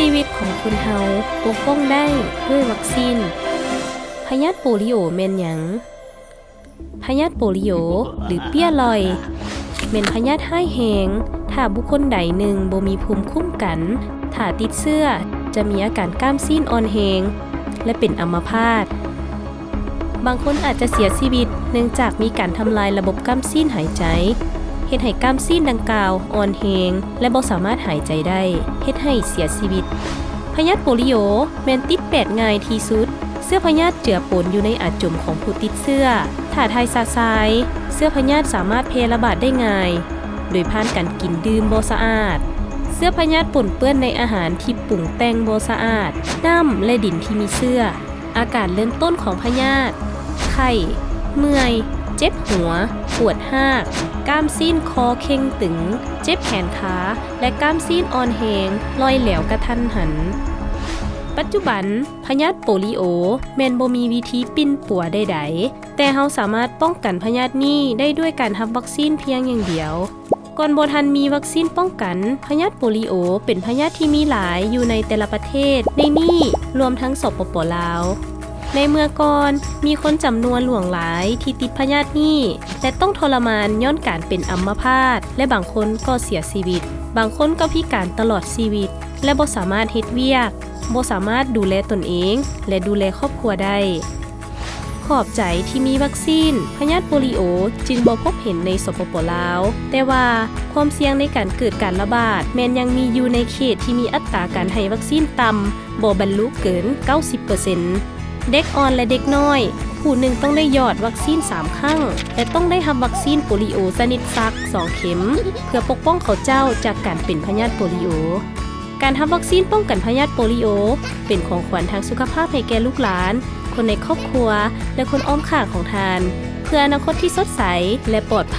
ຊີວິດຂອງຄົນເຮົາປົກປ້ອງໄດ້ດ້ວຍວັກຊີນ. ພະຍາດໂປລິໂອແມ່ນຫຍັງ? ພະຍາດໂປລິໂອ ຫຼື ເປ້ຍລ່ອຍ ແມ່ນພະຍາດຮ້າຍແຮງ. ຖ້າບຸກຄົນໃດໜຶ່ງບໍ່ມີພູມຄຸ້ມກັນ, ຖ້າຕິດເຊື້ອ ຈະມີອາການກ້າມຊີ້ນອ່ອນແຮງ ແລະ ເປັນອຳມະພາດ. ບາງຄົນອາດຈະເສຍຊີວິດເນື່ອງຈາກມີການທຳລາຍລະບົບກ້າມຊີ້ນຫາຍໃຈ, ເຮັດໃຫ້ກ້າມຊີ້ນດັ່ງກ່າວອ່ອນແຮງ ແລະ ບໍ່ສາມາດຫາຍໃຈໄດ້, ເຮັດໃຫ້ເສຍຊີວິດ. ພະຍາດໂປລິໂອແມ່ນຕິດແປດງ່າຍທີ່ສຸດ. ເຊື້ອພະຍາດເຈືອປົນຢູ່ໃນອາຈົມຂອງຜູ້ຕິດເຊື້ອ. ຖ້າຖ່າຍຊະຊາຍ, ເຊື້ອພະຍາດສາມາດແຜ່ລະບາດໄດ້ງ່າຍ ໂດຍຜ່ານການກິນດື່ມບໍ່ສະອາດ. ເຊື້ອພະຍາດປົນເປື້ອນໃນອາຫານທີ່ປຸງແຕ່ງບໍ່ສະອາດ, ນ້ຳ ແລະ ດິນທີ່ມີເຊື້ອ. ອາການເລີ່ມຕົ້ນຂອງພະຍາດ: ໄຂ້, ເມື່ອຍ, ເຈັບຫົວ, ປວດຮາກ, ກ້າມຊີ້ນຄໍເຄັ່ງຕຶງ, ເຈັບແຂນຂາ ແລະ ກ້າມຊີ້ນອ່ອນແຮງ, ລ່ອຍແຫຼວກະທັນຫັນ. ປັດຈຸບັນ, ພະຍາດໂປລິໂອແມ່ນບໍ່ມີວິທີປິ່ນປົວໃດໆ, ແຕ່ເຮົາສາມາດປ້ອງກັນພະຍາດນີ້ໄດ້ດ້ວຍການຮັບວັກຊີນພຽງຢ່າງດຽວ. ກ່ອນບໍ່ທັນມີວັກຊີນປ້ອງກັນ, ພະຍາດໂປລິໂອເປັນພະຍາດທີ່ມີຫຼາຍຢູ່ໃນແຕ່ລະປະເທດ, ໃນນີ້ລວມທັງ ສປປ ລາວ. ໃນເມື່ອກ່ອນ, ມີຄົນຈຳນວນຫຼວງຫຼາຍທີ່ຕິດພະຍາດນີ້ ແລະ ຕ້ອງທໍລະມານຍ້ອນການເປັນອຳມະພາດ ແລະ ບາງຄົນກໍເສຍຊີວິດ. ບາງຄົນກໍພິການຕະຫຼອດຊີວິດ ແລະ ບໍ່ສາມາດເຮັດວຽກ, ບໍ່ສາມາດດູແລຕົນເອງ ແລະ ດູແລຄອບຄົວໄດ້. ຂອບໃຈທີ່ມີວັກຊີນ, ພະຍາດໂປລິໂອຈຶ່ງບໍ່ພົບເຫັນໃນ ສປປ ລາວ, ແຕ່ວ່າຄວາມສ່ຽງໃນການເກີດການລະບາດແມ່ນຍັງມີຢູ່ໃນເຂດທີ່ມີອັດຕາການໃຫ້ວັກຊີນຕ່ຳ, ບໍ່ບັນລຸເກີນເກົ້າສິບເປີເຊັນ. ເດັກອ່ອນ ແລະ ເດັກນ້ອຍຜູ້ໜຶ່ງຕ້ອງໄດ້ຢອດວັກຊີນສາມຄັ້ງ ແລະ ຕ້ອງໄດ້ຮັບວັກຊີນໂປລິໂອຊະນິດສັກສອງເຂັມ ເພື່ອປົກປ້ອງເຂົາເຈົ້າຈາກການເປັນພະຍາດໂປລິໂອ. ການຮັບວັກຊີນປ້ອງກັນພະຍາດໂປລິໂອ ເປັນຂອງຂວັນທາງສຸຂະພາບໃຫ້ແກ່ລູກຫຼານ, ຄົນໃນຄອບຄົວ ແລະ ຄົນອ້ອມຂ້າງຂອງທ່ານ, ເພື່ອອະນາຄົດທີ່ສົດໃສ ແລະ ປອດໄພ.